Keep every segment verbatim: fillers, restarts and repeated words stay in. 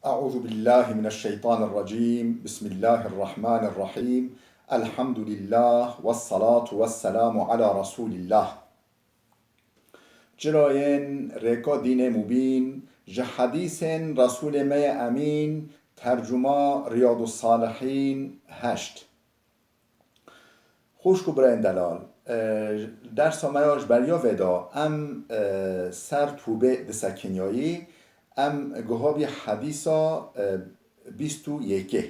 أعوذ بالله من الشيطان الرجيم. بسم الله الرحمن الرحيم. الحمد لله والصلاة والسلام على رسول الله. Çirayên rêka dînê mubîn, ji hedîsên Resûlê me yê Emîn, tercuma Riyadus Salihîn heşt. Xwişk û birayên delal, e, dersa me ya ji beriya vê de em, e, ser tûbê disekinyayî, em guhabî hedîsa, e, bîst û yekê,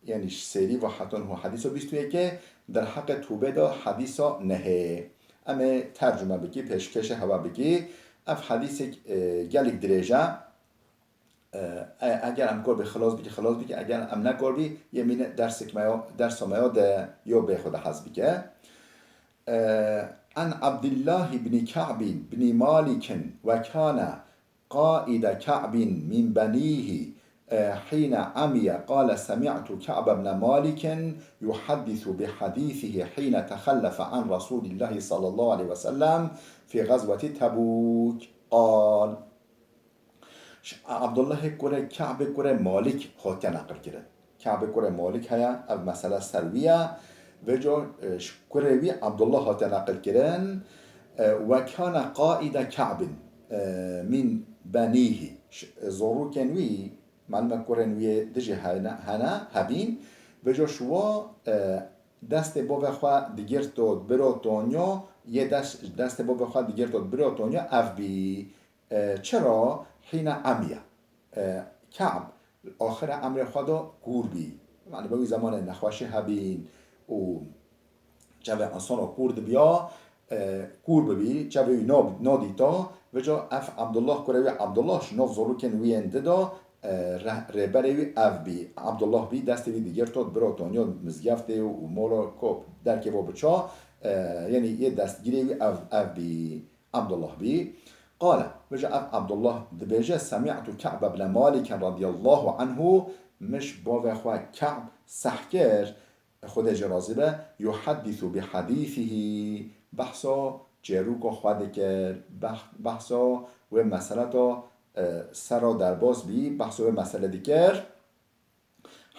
yanî ji sêrî ve heta niha hedîsa bîst û yekê, derheqê tûbê de hedîsa nehê. Em ê tercume bikî, pêşkêşê hewa bikî. Ev hedîsek, e, gelek dirêj e. E, e, eger em kor bî xilas bikî, xilas bikî, eger em nekor bî, yê mîne dersek me yo, dersa me yo de yo bê xwe de hez bike. E, An Abdullah ibn Ka'b ibn Malik ve kana qaide Ka'b min benihi, e, hine amiye, qale semi'tu Ka'b ibn Malik yuhaddisu bi hadisihi hine tehallefe an Resulillahi sallallahu aleyhi ve sellem fi gazweti Tebuk. Qal. Ş-, Abdullahê kurê Ka'bê kurê Malik hatiye neqil kirin. Ka'bê kurê Malik heye, ev mesele ser wî ye. Vêca, e, ji kurê wî Abdullah hatiye neqil kirin. E, we kana qaide Ka'bin, e, min benîhî. Ş-, e, zorûkên wî, malime kurên wî yê dijî hene, hene, hebîn. Vêca şiwa, e, destê bavê xwe digirto biro Tonyo, yê dest, destê bavê xwe digirto biro Tonyo ev bî. E, çira hîne emiye? E, Ka'b axira emrê xwe de kûr bî. Yanî bi wî zemanê nexweşî hebîn û çavê insana kûr dibiya, e, kûr bibî, çavê wî nab-, nadîta, vêca ev Abdullah kurê wî Abdullah ji nav zorokên wî yên di de, e, reh-, rêberê wî ev bî. Abdullah bî, destê wî digirto, biro Tonyo mizgeftê û mola kop derkê vo biça, e, yanî yê destgirê wî ev, ev bî. Abdullah bî. Qale, vêca ev Abdullah dibêje, semi'tu Ka'b ibn Malik radiyallahu anhu, min ji bavê xwe Ka'b seh kir, Xwedê jê razî be, yuhaddisu bi hadîsihî, behsa çêrûka xwe dikir, beh-, behsa wê meseleta, e, sera derbas bî, behsa wê mesele dikir.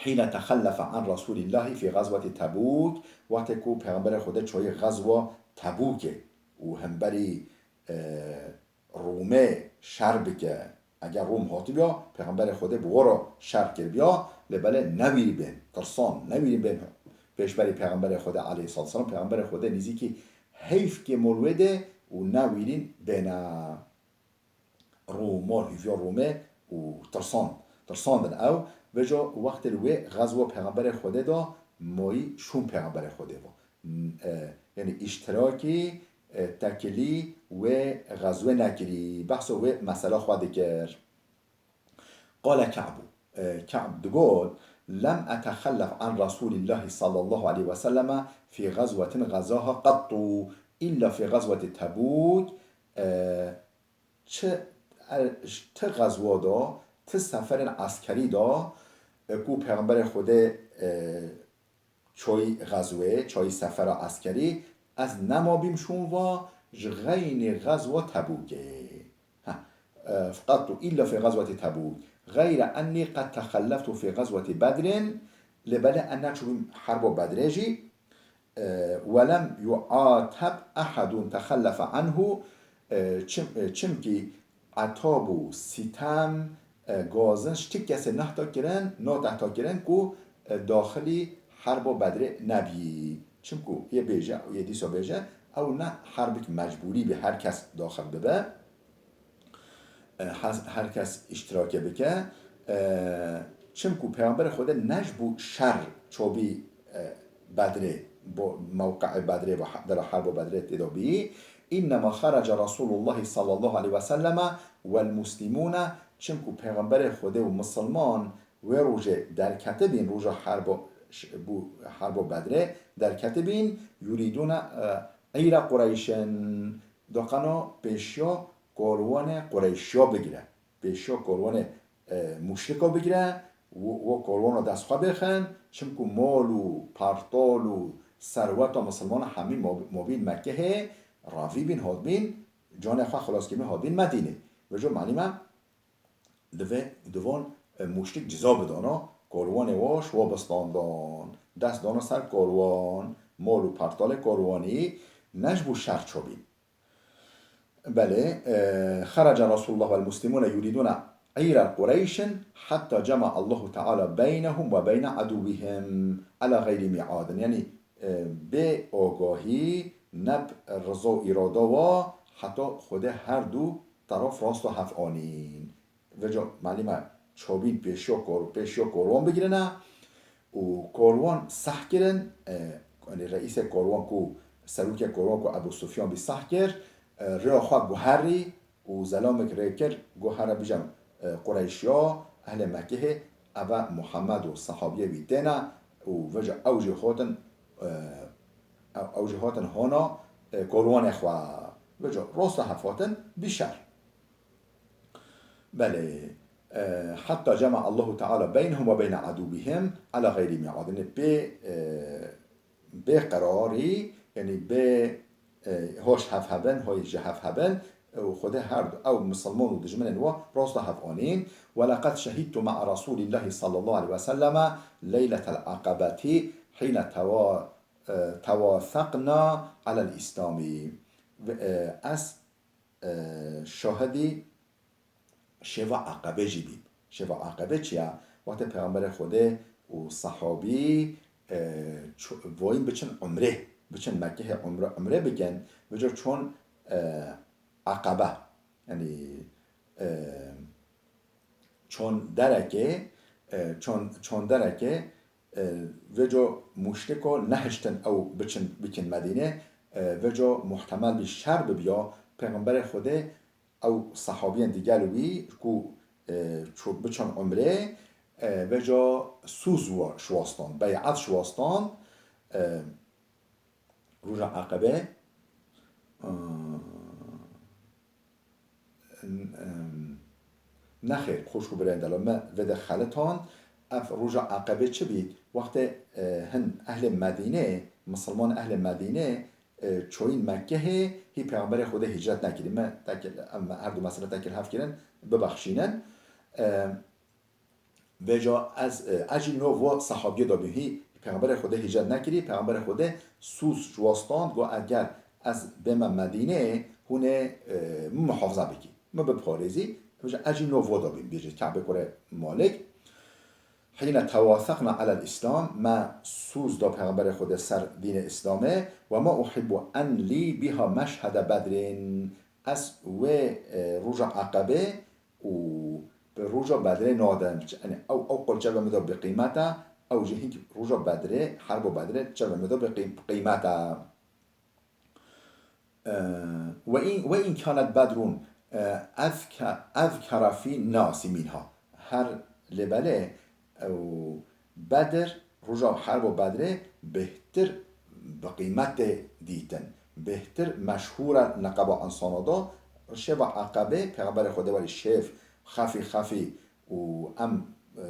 Hîne texellefe an Resûlîllahî fî gazwetî Tebûk, wextê ku Pêxemberê Xwedê çûyî gazwa Tebûkê û hemberî, e, Rûmê şer bike. Eger Rûm hatibiya, Pêxemberê Xwedê bi we re şer kiribiya, lê belê newîrî bên, tirsan, newîrî bên pêşberî Pêxemberê Xwedê aleyhissalatu vesselam, Pêxemberê Xwedê nîzîkî heyf kê mol wê de û newîrîn bêne. Rûmor, hîviya Rûmê û tirsan, tirsandin ew. Vêca wextê li wê xezwa Pêxemberê Xwedê de moyî şûn Pêxemberê Xwedê ve. E, yanî îştirakî, e, tekilî wê xezwê nekirî. Behsa wê mesela xwe dikir. Qale Ka'bu. E, Ka'b digot, lem etexellef an Resûlîllahî sallallahu aleyhi ve selleme fî xezwetin xezaha qettu, îlla fî xezwetî Tebûk, e, çi, e, ji ti xezwa de, ti seferên eskerî de, e, ku Pêxemberê Xwedê, e, çûyî xezwê, çûyî sefera eskerî, ez nemabîm şûn va ji xeynî xezwa Tebûkê. Ha, e, qettu îlla fî xezwetî Tebûk. Xeyre ennî qed texelleftu fî xezwetî Bedrin, lê belê ez neçûbîm herbo Bedrê jî, e, welem yu'ateb ehedun texellefe anhu, e, çim-, e, çimkî etab û sîtem, e, gazin ji ti kesê nehta kirin, nehta kirin ku, e, daxilî herbo Bedrê nebî. Çimku yê bêje, yê dîsa bêje, ew ne herbik mecbûrî bî her kes daxil bibe. E, hes-, her kes îştirakê bike. E, çimku Pêxemberê Xwedê ne ji bo şer çûbî, e, Bedrê, bo mewqeê Bedrê ve he-, dera herbo Bedrê tê de bî. Înnema xerece Resûlullahî sallallahu aleyhi ve selleme wel muslimûne, çimku Pêxemberê Xwedê û misilman wê rojê derketibîn, roja herbo, ş-, bû herbo Bedrê derketibîn, yurîdûne, e, îre Qureyşin, doqeno pêşiya korwanê Qureyşiya bigire. Pêşiya korwanê, e, muşrika bigire, wo, wo korwana dest xwe bêxin, çimku mol û partol û serweta misilmana hemî mob-, mobîn Mekkehê ravîbîn hatbîn, canê xwe xilaskirî hatbîn Medînê. Vêca malî me, divê, divan e, muştik ciza bidana, karwanê wa ji wa bistandan. Dest dana ser karwan, mal û pertalê karwanî, ne ji bo şer çabîn. Belê, e, خرج رسول الله والمسلمون يريدون عير قريش حتى جمع الله تعالى بينهم وبين عدوهم على غير ميعاد. Yanî, e, bê agahî, ne bi riza û îrada wa, heta Xwedê her du teraf rasta hev anîn. Vêca melî me çabîn pêşiya kor-, pêşiya korwan bigirine û korwan seh kirin, e, yanî reîsê korwan ku, serokê korwan ku Ebû Sufyan bî seh kir, e, rêya xwe guherî û zelamek rê kir, got, here bijem, e, Qureyşiya, ehlê Mekkehê, eve Muhammed û sehabiyê wî têne û vêca ew jî hatin, e, ew, ew jî hatin hona, e, korwanê xwe. Vêca rasta hev hatin bî şer. Belê. E, حتى جمع الله تعالى بينهم وبين عدوهم على غير ميعاد. Yanî bê, e, bê qerarî, yanî bê, e, hoş hev hebin, hoy ji hev hebin, e, û Xwedê her du ew misilman û dijminên wa rasta hev anîn. ولقد شهدت مع رسول الله صلى الله عليه وسلم ليلة العقبة حين توا-، e, تواثقنا على الإسلام. Ve, e, ez e, şahidî şeva Eqebe jî bî. Şeva Eqebe çi ya? Wextê Peyxemberê Xwedê û sehabî, e, ço-, voyîn biçin umrê, biçin Mekkehê umre, umrê bikin, vêca çon, e, Eqebe, yanî, e, çon derekê, e, çon, çon derekê, e, vêco muştiko nehiştin ew biçin, bikin Medînê, e, vêco muhtemel bî şer bibiya, Peyxemberê Xwedê ew sehabiyên digel wî ku, e, çû biçin umrê, e, vêco sûz wa şiwastan, bey'et şiwastan, e, roja Eqebe, e, n-, em, nexêr, xwişk û birayên delal me vê de xelitan. Ev roja Eqebe çi bî? Wextê, e, hin ehlê Medînê, misilman ehlê Medînê, e, çoyîn Mekkehê, hî Peyxemberê Xwedê hicret nekirî. Me tekir, em her du mesele tekir hev kirin, bibexşînin. E, Vêca ez, e, ez jî nov wa sehabiyê de bîm. Hî Peyxemberê Xwedê hicret nekirî, Peyxemberê Xwedê sûz ji wa stand, got, eger ez bême Medînê, hûn ê, e, min muhafaza bikî, min biparêzî. Vêca ez jî nov wa de bîm, bêje Ka'bê kurê Malik. حين توافقنا على الإسلام, me sûz da Peyxemberê Xwedê ser dînê Îslamê. وما أحب أن لي بها مشهد بدر. Ez wê, e, roja Eqebê û bi roja Bedrê nadim. Yanî ew, ew qul çavê min de bi qîmet e, ew jî hîn roja Bedrê, herbo Bedrê çavê min de bi qî-, qîmet e. Eee, وإن، وإن كانت بدر، eee, أذك-، أذكر في الناس منها. Her lê belê, ew Bedir, roja herbo Bedrê bêhtir bi qîmet tê dîtin. Bêhtir meşhûr e neqeba insana de. Şeva Eqebê, Peyxemberê Xwedê werî şêv xefî xefî û em, e,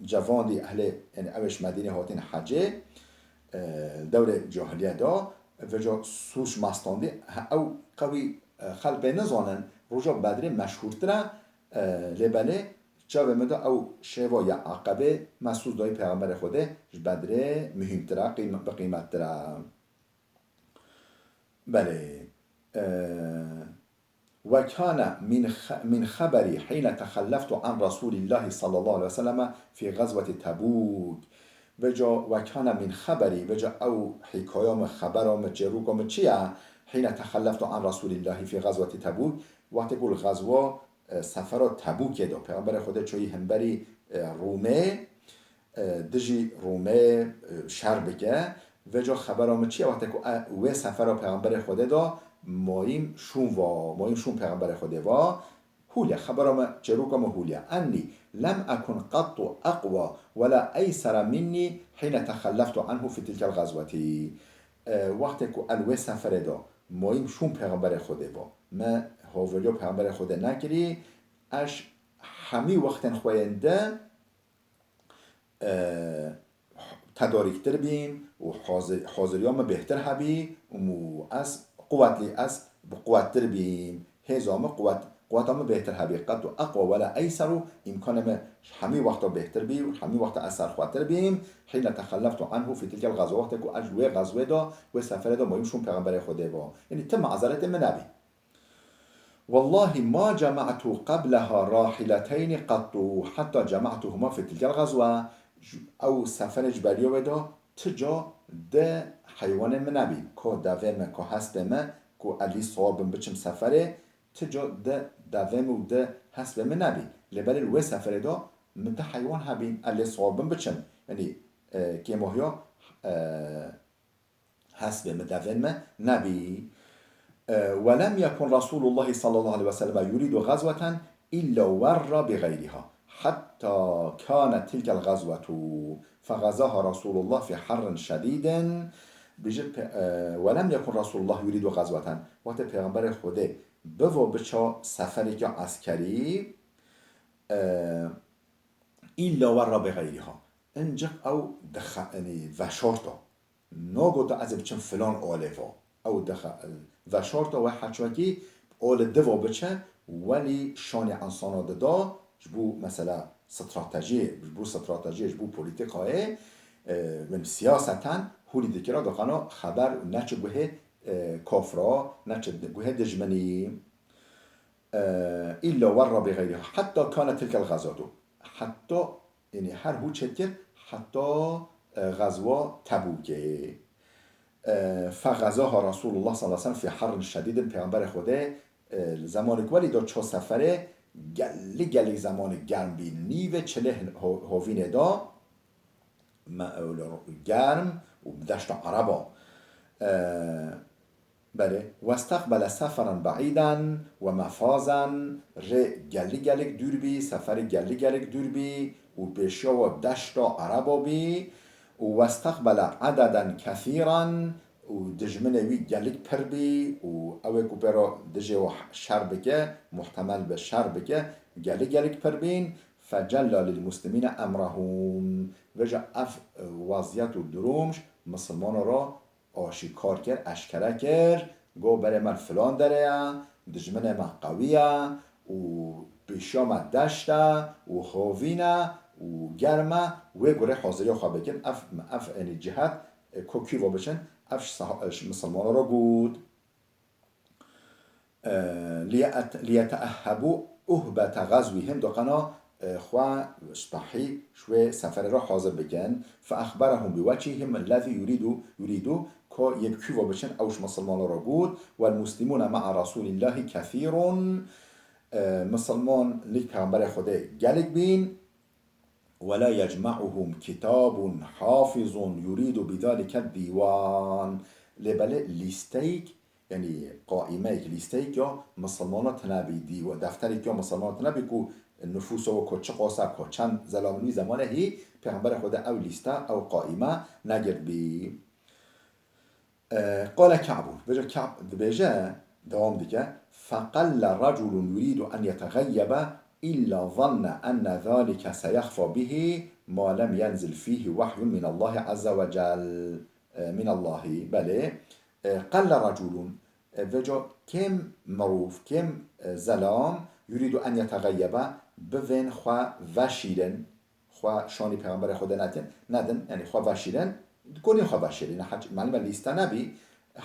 cevandî ehlê, yanî ew ê ji Medînê hatîn hecê, e, dewrê cahiliyê de, vêca sûc mastandî, he, ew qewî, e, xelk pê nizanin, roja Bedrê meşhûrtir e, e, lê belê çavê min de ew şêva ya Eqebê me sûc dayî Peyxemberê Xwedê ji Bedrê muhîmtir e, qîm-, bi qîmettir e. Belê. E, وكان من خ-، من خبري حين تخلفت عن رسول الله صلى الله عليه وسلم في غزوة تبوك. Vêca وكان من خبري, vêca ew hîkaya min, xebera min, çêroka min çi ye? حين تخلفت عن رسول الله في غزوة تبوك. Wextê ku li xezwa, e, sefera Tebûkê de Peyxemberê Xwedê çûyî hemberî, e, Rûmê, e, dijî Rûmê, e, şer bike. Vêca xebera min çi ye? Wextê ku, e, wê sefera Peyxemberê Xwedê de mayîm şûn va, mayîm şûn Peyxemberê Xwedê va. Hûlya, xebera min, çêroka min hûlya. أني لم أكن قط أقوى ولا أيسر مني حين تخلفت عنه في تلك الغزوة. E, wextê ku el wê seferê de mayîm şûn Peyxemberê Xwedê va. Me haveliya Peyxemberê Xwedê nekirî, ez hemî wextên xwe yên de e, tedarîktir bîm û hazir-, haziriya min bêhtir hebî û ez quwetlî, ez bi quwettir bîm. Hêza min quwet-, Quweta min bêhtir hebî, qet û eqwa wela eyser û îmkanê min ji hemî wexta bêhtir bî û hemî wexta ez serxwetir bîm, hîne texelleftu anhu fî tilkel gazwe, wextê ku ez ji wê gazwê de, wê seferê de mayîm şûm Pêxemberê Xwedê ve. Yanî ti mazeretê min nebî. Wellahî ma cema'tu qebleha rahileteyni qettu hetta cema'tuhuma fî tilkel gazwe. Ew seferê ji beriya wê de ti ca di heywanê min nebî, ko devê min, ko hespê min, ku ez lî siwar bim biçim seferê, ti ca di devê min û di hespê min nebî. Lê belê li wê seferê de min di heywan hebîn, ez lê siwar bim biçim. Yanî, e, kêmohiya, e, hespê min, devên min nebî. E, "Ve lem yekun Resulullah sallallahu aleyhi ve sellem yuridu gazweten illa werra bi gayriha. Hatta kanet tilkel gazwetu. Fegazaha Resulullah fi harrin şedidin." Bêje pe-, e, "Ve lem yekun Resulullah yuridu gazweten." Wextê Pêxemberê Xwedê bivo biça sefereke eskerî, e, illa werra bi gayriha. Inciq ew dixe-, yanî veşarta. Nagota ez ê biçim filan olê va. Ew dixe-, veşarta wê heçwekî olê diva biçe, welî şanê insana dida ji bo mesela stratejiyê, ji bo stratejiyê, ji bo polîtîkayê, e, min siyaseten hûrî dikira, diqana xeber neçe guhê, e, kafra, neçe guhê dijminî. E, illa werra bi gayriha. Hatta kane tilkel gazwatu. Hatta, yanî her hû çêdikir, heta, e, gazwa Tebûkê. E, fegazaha Resulullah sallallahu aleyhi ve sellem fi harrin şedidin. Pêxemberê Xwedê, e, li zemanê ku welî da ço seferê, gelî gelî zemanê germ bî. Nîvê çilê ho-, hovînê da, me-, germ û bi deşta Ereba. E, Belê, "Westeqbele seferen be'îden we mefazen", rê gelî gelîk dûr bî, seferî gelî gelîk dûr bî û pêşiya we deşta Ereba bî û "westeqbele ededen kesîren" û dijminê wî gelîk pir bî û ew ê ku pê re dijê we şer bike, muhtemel be şer bike, gelî gelîk pir bîn, "fecella lil muslimîne emrahum". Vêca ev, e, weziyet û durum ji misilmana re aşîkar kir, eşkere kir, got, "Berê me li filan derê ye, dijminê me qewî ye û pêşiya me deşt e û hovîn e û germ e, wê gurê haziriya xwe bikin." Ev, ev, yanî cihet, e, ku kî va biçin, ev ji seha-, ji misilmana re got. E, liye-, liyeteehhebû uhbete gazwihim, doqana, e, xwe spehî ji wê seferê re hazir bikin. Fe exberehum bi wecihim ellezî yurîdu, yurîdu, ko yê bi kû ve biçin, ew ji misilmana re got, "Wel muslimûne ma'a Resûlîllahî kethîrûn", e, misilman lik Pêxemberê Xwedê gelek bîn, "Wela yecma'uhum kitabun hafizun yuridu bidalike dîwan." Lê belê lîsteyek, yanî qaîmeyek, lîsteyek ya misilmana tine bî, dîwa-, defterek ya misilmana tine bî ku nifûsa we ku çiqas e, ku çend zelam in wî zemanê hî Pêxemberê Xwedê ew lîste, ew qaîme negirt bî. E, qale Ka'bun. Vêca Ka'b dibêje, dewam dike, "Feqelle reculun yuridu en yetegayyebe illa zanne enne zalike seyexfa bihi ma lem yenzil fihi wahyun minallahi azze ve cel." E, minallahi, belê. E, qelle reculun. E, vêca kêm mirov, kêm, e, zelam, yuridu en yetegayyebe, bivên xwe veşîrin, xwe şanî Pêxemberê Xwedê nedin, nedin, yanî xwe veşîrin, korî xwe veşêrin. Heçî, melûm e lîste nebî,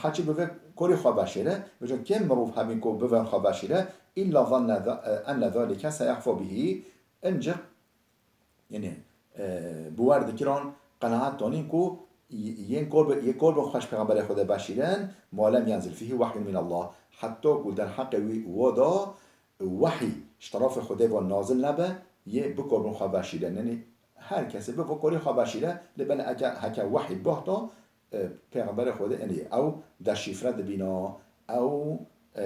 heçî bivê korî xwe veşêre, vêca kêm mirov hebîn ku bivên xwe veşêre, illa zanne za-, e, enne zalike seyexfa bihi, inciq, yanî, e, bi wer dikiran, qenaet danîn ku y-, yên kor bi, yê kor bin xwe ji Pêxemberê Xwedê veşîrin, ma lem yenzil fihi wahyun minallah. Heta ku derheqê wî wa da, wehî ji terafê Xwedê ve nazil nebe, yê bikor bin xwe veşîre. Yanî her kesê bi vê korî xwe veşîre, lê belê eke, heke wehî bihta, e, Pêxemberê Xwedê, yanî ew deşîfre dibîna, ew, e,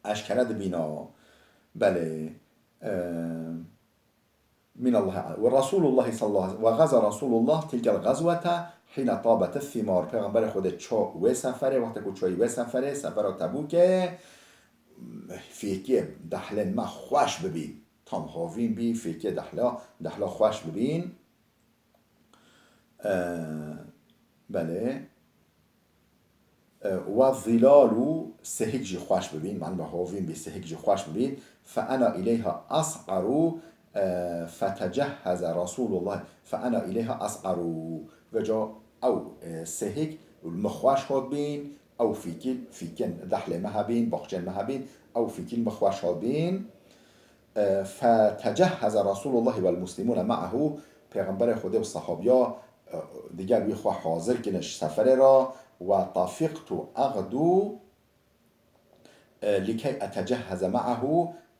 eşkere dibîna. Belê, e, Min Allah. Ve Resulullah sallallahu aleyhi ve gaza Resulullah tilkel gazwete hine tabet thimar. Pêxemberê Xwedê ço wê seferê, wextê ku çoyî wê seferê, sefera Tebûkê, fêkê dehlên me xweş bibî. Tam havîn bî, fêkê dehla, dehla xweş bibîn. Ee, belê. E, والظلال, sihik jî xweş bibîn, yani bi hovîn bî, sihik jî xweş bibîn. فأنا إليها أسعر, e, فتجهز رسول الله, فأنا إليها أسعر. Veca ew, e, sihik li min xweş hat bîn, ew fîkî, fîkên dehlê me hebîn, baxçên me hebîn, ew fîkî li min xweş hat bîn. E, فتجهز رسول الله والمسلمون معه, Pêxemberê Xwedê û sehabiya, e, digel wî xwe hazir kirin ji seferê re, وطفقت أغدو, e, لكي أتجهز معه,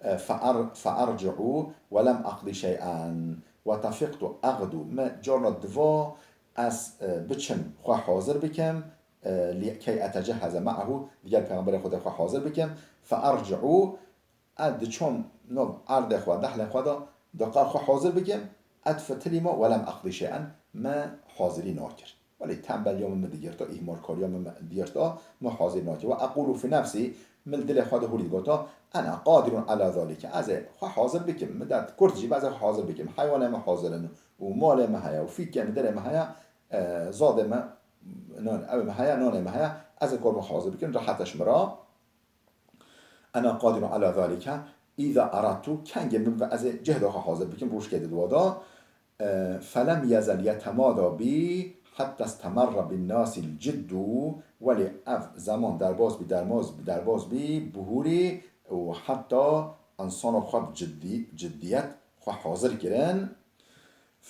e, فأر-, فأرجع ولم أقض شيئا. وطفقت أغدو, min carna diva ez, e, biçim xwe hazir bikim, e, لكي أتجهز معه, digel Pêxemberê Xwedê xwe hazir bikim, فأرجع, Ez diçom nav erdê xwe, dehlên xwe de, diqar xwe hazir bikim, ez fitilîma ولم أقض شيئا, me hazirî nakir. Welê tembeliya min min digirta, îhmalkariya min min digirta, min hazir nakir. وأقول في نفسي, min li dilê xwe de hûrî digota, أنا قادر على ذلك. Ez ê xwe hazir bikim, min de kurt jî be, ez ê xwe hazir bikim. Heywanê min hazir in û malê min heye û fîkê min, derê min heye, e, zadê min, nan, ew min heye, nanê min heye, ez ê kar min hazir bikim, rehet e ji min re. أنا قادر على ذلك, إذا أردت, kengê min ve ez ê cihda xwe hazir bikim, rojkê di dua da. E, فلم يزل يتمادى بي حتى استمر بالناس الجد, welê ev zeman derbas bî, derbas bî, derbas bî, bihûrî û heta insana xwe bi ciddî-, ciddiyet xwe hazir kirin.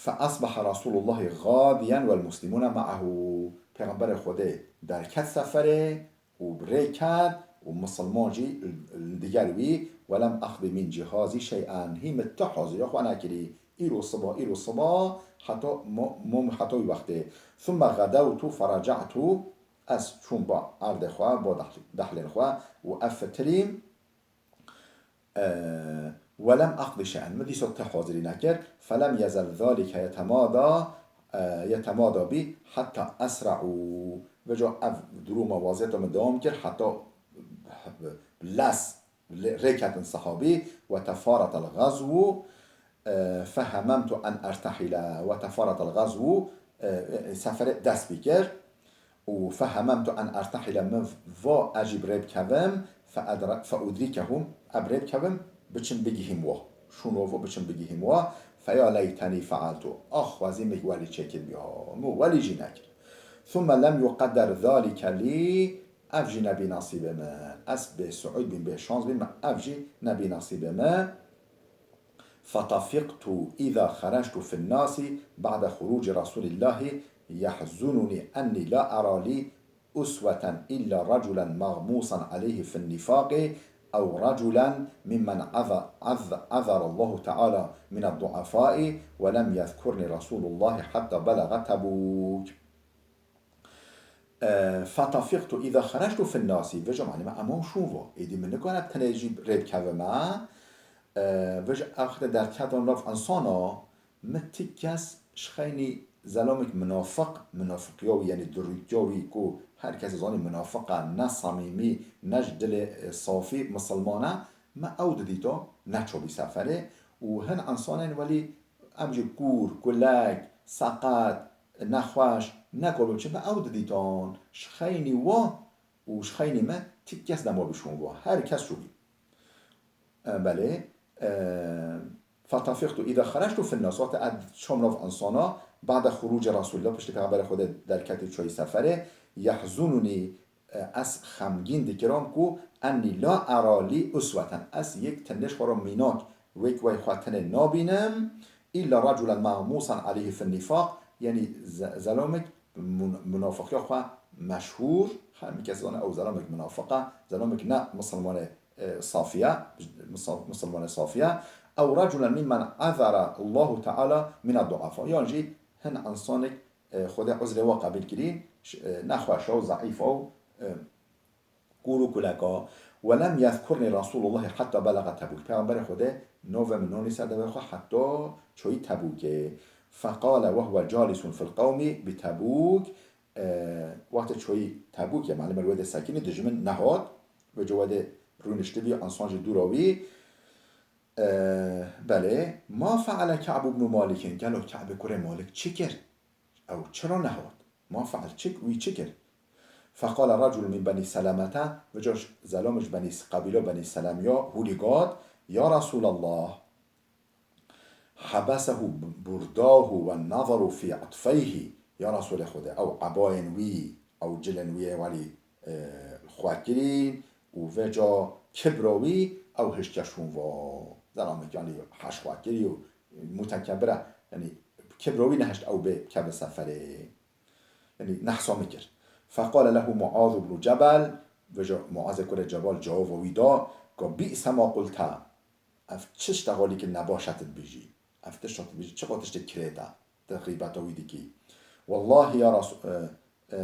فأصبح رسول الله غاديا والمسلمون معه. Pêxemberê Xwedê derket seferê, û bi rê ket û misilman jî li digel wî, ولم أقض من جهازي شيئا, hî min ti haziriya xwe nekirî. Îro siba, îro siba, heta mo-, mom heta wî wextê. ثم غدوت فرجعت, ez çûm ba erdê xwe, ba dehl-, dehlên xwe û ev fitilîm. E, ولم أقض شيئا, min dîsa ti hazirî nekir. فلم يزل ذلك يتمادى, e, يتمادى بي حتى أسرعوا. Veca ev duruma, waziyeta min dewam kir, heta bi lez rê-, rê ketin sehabî. وتفارط الغزو, e, فهممت أن أرتحل. وتفارط الغزو, e, e, seferê dest pê kir. û فهممت أن أرتحل, min va ez jî bi rê bikevim, فأدر-, فأدركهم, ez bi rê bikevim, biçim bigihîm wa. Şûn wa biçim bigihîm wa. فيا ليتني فعلت. Ax xwezî min welî çêkiribî, ha, min welî jî nekir. ثم لم يقدر ذلك لي, ev jî nebî nesîbê min. Ez bêsiûd bîm, bêşans bîm, ev jî nebî nesîbê min. فطفقت إذا خرجت في الناس بعد خروج رسول الله يحزنني أني لا أرى لي أسوة إلا رجلا مغموسا عليه في النفاق أو رجلا ممن عذ-، عذ-، عذر الله تعالى من الضعفاء ولم يذكرني رسول الله حتى بلغ تبوك. E, فطفقت إذا خرجت في الناس. Veja, malê me, em şûn va. Êdî min nikare tenê jî rê bikevime. E, veja, axirê derketan nav insana, min ti kes ji xeynî zelamek munafiq, munafiqiya wî, yanî dirûtiya wî ku her kes zanî munafiq e, ne samîmî, ne ji dilê, e, safî misilman e, me ew didîta neçabî seferê û hin insanên welî em jî kûr, kulek, seqet, nexweş, nekor biçin, me ew didîtan ji xeynî wa û ji xeynî me ti kes nema bi şûn wa. Her kes çûbî. E, belê. E, فطفقت إذا خرجت في الناس. Wexta ez çûm nav insana, بعد خروج رسول الله, piştî Pêxemberê Xwedê derketî çûyî seferê, يحزنني, e, ez xemgîn dikiram ku أني لا أرى لي أسوة. Ez yek tenê ji xwe re mînak, wek wey xwe tenê nabînim. إلا رجلا مغموسا عليه في النفاق, yanî ze-, zelamek mun-, munafiqiya xwe meşhûr, her kes zane ew zelamek munafiq e, zelamek ne misilmanê, e, safiye, misal-, misilmanê safiye. أو رجلا ممن عذر الله تعالى من الضعفاء. Yan jî hin insanek, e, Xwedê uzrê wa qebîl kirî, ş-, e, nexweş e û zeîf e û, e, kûr û kulek e. ولم يذكرني رسول الله حتى بلغ تبوك. Pêxemberê Xwedê navê min nanî ser devê xwe heta çûyî Tebûkê. فقال وهو جالس في القوم بتبوك. E, wextê çûyî Tebûkê, malê me wê dê sekinî, dijmin nehat. Wê cû wê dê rûniştibî, ensan jî dûra wî. E, belê. ما فعل كعب بن مالك. Gelo Ke'bê kurê Malik çi kir? Ew çira nehat? ما فعل, çi, wî çi kir? فقال رجل من بني سلمة, vêca zelamê ji Benî, qebîla Benî Selemiya hûrî got, يا رسول الله, حبسه برداه والنظر في عطفيه, ya Resûlê Xwedê, ew ebayên wî, ew cilên wî yê welî, e, xwe kirîn û vêca kibra wî, ew hiştiye şûn va. Zelamekî yanî heş xwe kirî û mutekebir e, yanî kibra wî nehişt ew bê bikeve seferê. Yanî nehsa min kir. فقال له معاذ بن جبل, vêca Muazê kurê Cebal cewaba wî da, ka بئس ما قلت, ev çi tişta xalîkî nebaş e tu dibêjî? Ev tişta tu dibêjî, çiqa tiştê kirêt e, tu xîbeta wî dikî? والله يا رسو-, e, e,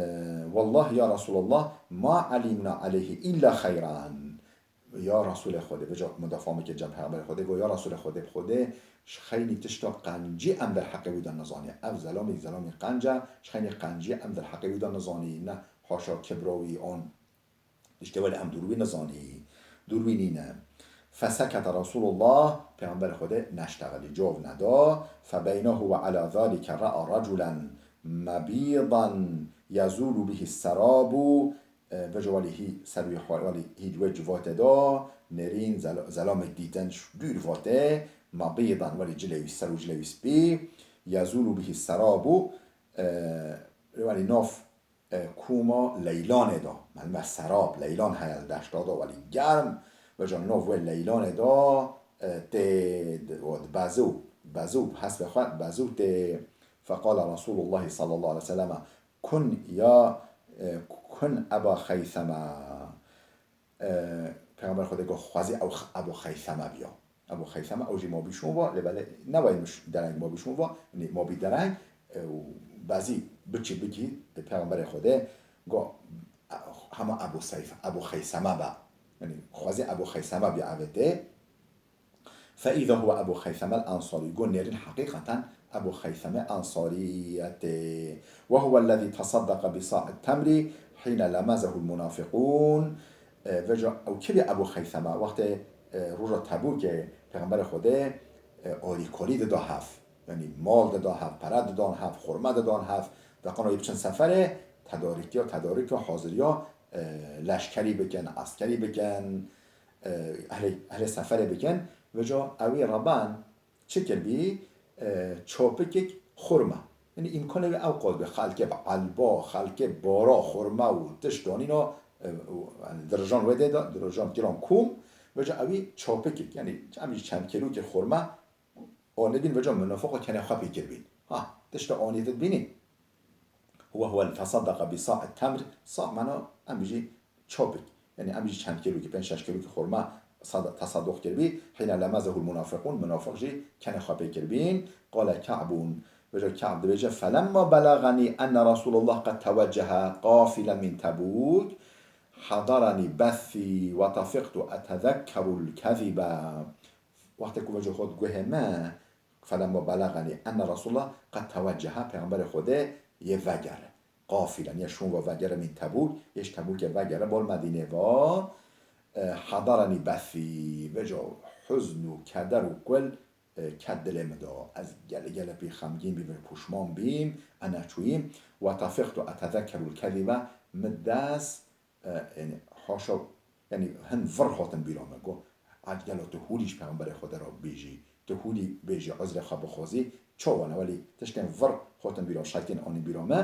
والله يا رسول الله ما علمنا عليه إلا خيرا. Ya Resûlê Xwedê, vêca mudafa min kir cem Peyxemberê Xwedê, got, ya Resûlê Xwedê, bi Xwedê, ji xeynî tişta qencî em derheqê wî de nizanî. Ev zelamî, zelamî qenc e, ji xeynî qencî em derheqê wî de nizanî. Ne, haşa kibra wî an tiştê welê em dûr wî nizanî. Dûr wî nîne. فسكت رسول الله, Peyxemberê Xwedê neştexilî, cov neda. فبينه وعلى ذلك رأى رجلا مبيضا يزول به السراب. E, vêca welî hî ser wî xwe, welî hî di wê civatê de, nêrîn zel-, zelamek dîtin ji dûr vatê, مبيضا, welî cilê wî ser û cilê wî spî, يزول به السراب, e, welî nav, e, kûma leylanê de, melme serab, leylan heye li deşta de, welî germ, vêca nav wê leylanê de, e, tê di-, o dibezû, dibezû, hespê xwe dibezû tê. فقال رسول الله صلى الله عليه وسلم: كن يا، e, كن أبا خيثمة. E, Peyxember Xwedê got, xwezî ew x-, Ebû Xeyseme biya. Ebû Xeyseme, ew jî mabî şûn va, lê belê newayî min ş-, dereng mabî şûn va, yanî mabî dereng, e, û bezî biçî bikî, e, Peyxemberê Xwedê got, e, hema Ebû Seyf-, Ebû Xeyseme be. Yanî xwezî Ebû Xeyseme biya evê tê. فإذا هو أبو خيثمة الأنصاري. Got nêrîn heqîqeten Ebû Xeyseme Ensarî ye tê. وهو الذي تصدق بصاع التمر حين لمزه المنافقون. E, vêca ew kî bî Ebû Xeyseme? Wextê, e, roja Tebûkê Pêxemberê Xwedê, e, alîkarî dida hev. Yanî mal dida hev, pere didan hev, xurme didan hev. Deqan wî biçin seferê, tedarîkiya, tedarîkiya, haziriya, e, leşkerî bikin, eskerî bikin. E, ehlê, ehlê seferê bikin. Vêca ewî reben çi kirbî? E, çapikik xurma. Yanî îmkanê wê ew qas bî. Xelkê bi elba, xelkê bara xurma û tişt danîna, e, û, yanî dirijan wê dê de, dirijan kiran kûm. Vêca ewî çapikik, yanî em jî çend kîlokê xurma anîbîn, vêca munafiq û kenê xwe pê kirbîn. Ha, tişta anî dibînî. وهو تصدق بصاع التمر، صاع mana em jî çapik. Yanî em jî çend kîlokî, pênc şeş kîlokî xurma sad-, tesadduq kirbî. حين لمزه المنافقون، munafiq jî kenê xwe pê kirbîn. قال كعب، vêca Ka'b dibêje: فلما بلغني أن رسول الله قد توجه قافلا من تبوك حضرني بثي وطفقت أتذكر الكذب. Wextê ku vêca hat guhê me, فلما بلغني أن رسول الله قد توجه، Pêxemberê Xwedê yê vegere. Qafilen, yê şûn ve vegere min Tebûk, yê ji Tebûkê vegere, bol Medînê ve, e, حضرني بثي. Vêca huzn û keder û kul, e, ket dilê min de. Ez gelê gelê pî xemgîn bîm, puşman bîm, ez neçûyîm. وطفقت أتذكر الكذب، min dest e, yanî haşa, yanî hin vir hatin bîra me. Got, "Ecgelo tu hûlî ji Pêxemberê Xwedê re bêjî, tu hûlî bêjî, uzrê xwe bixwazî, çawa ne?" Welî tiştên vir hatin bîra, şeytên anî bîra me.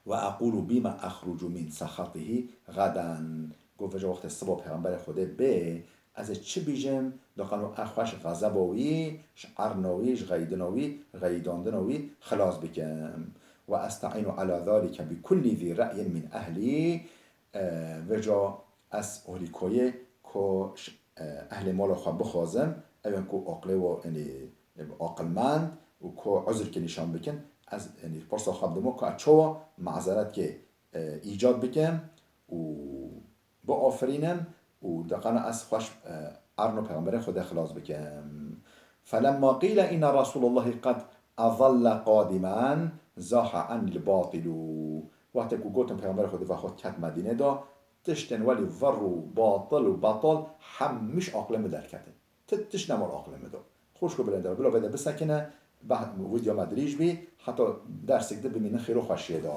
"وأقول بما أخرج من سخطه غدا." Got, "Vêca wextê siba Pêxemberê Xwedê bê, ez ê çi bîjim, da qano ez xwe ji xezeba wî, ji erna wî, ji xeyidina wî, xeyidandina wî xilas bikim. وأستعين على ذلك بكل ذي رأي من أهلي." E, vêca ez alîkariyê ku ş-, e, ehlê mala xwe bixwazim, ew ên ku aqilê wa, yanî, e, aqilmend û ku uzrkî nîşan bikin, ez, yanî, pirsa xwe bidim ku ez çawa mazeret kê, e, îcad bikim û biafirînim û da qano ez xwe ji, e, erna Pêxemberê Xwedê xilas bikim. فلما قيل إن رسول الله قد أظل قادما زاح عني الباطل. Wextê ku gotin Pêxemberê Xwedê ve xwe ket Medînê de, tiştên welî vir û batil û betal hemî ji aqilê min derketin. Ti tişt nema li aqilê min de. Xwişk û birêndar, bila vê de bisekine, bah-, vîdeo me dirêj bî, heta dersek din bimînin xêr û xweşiyê de.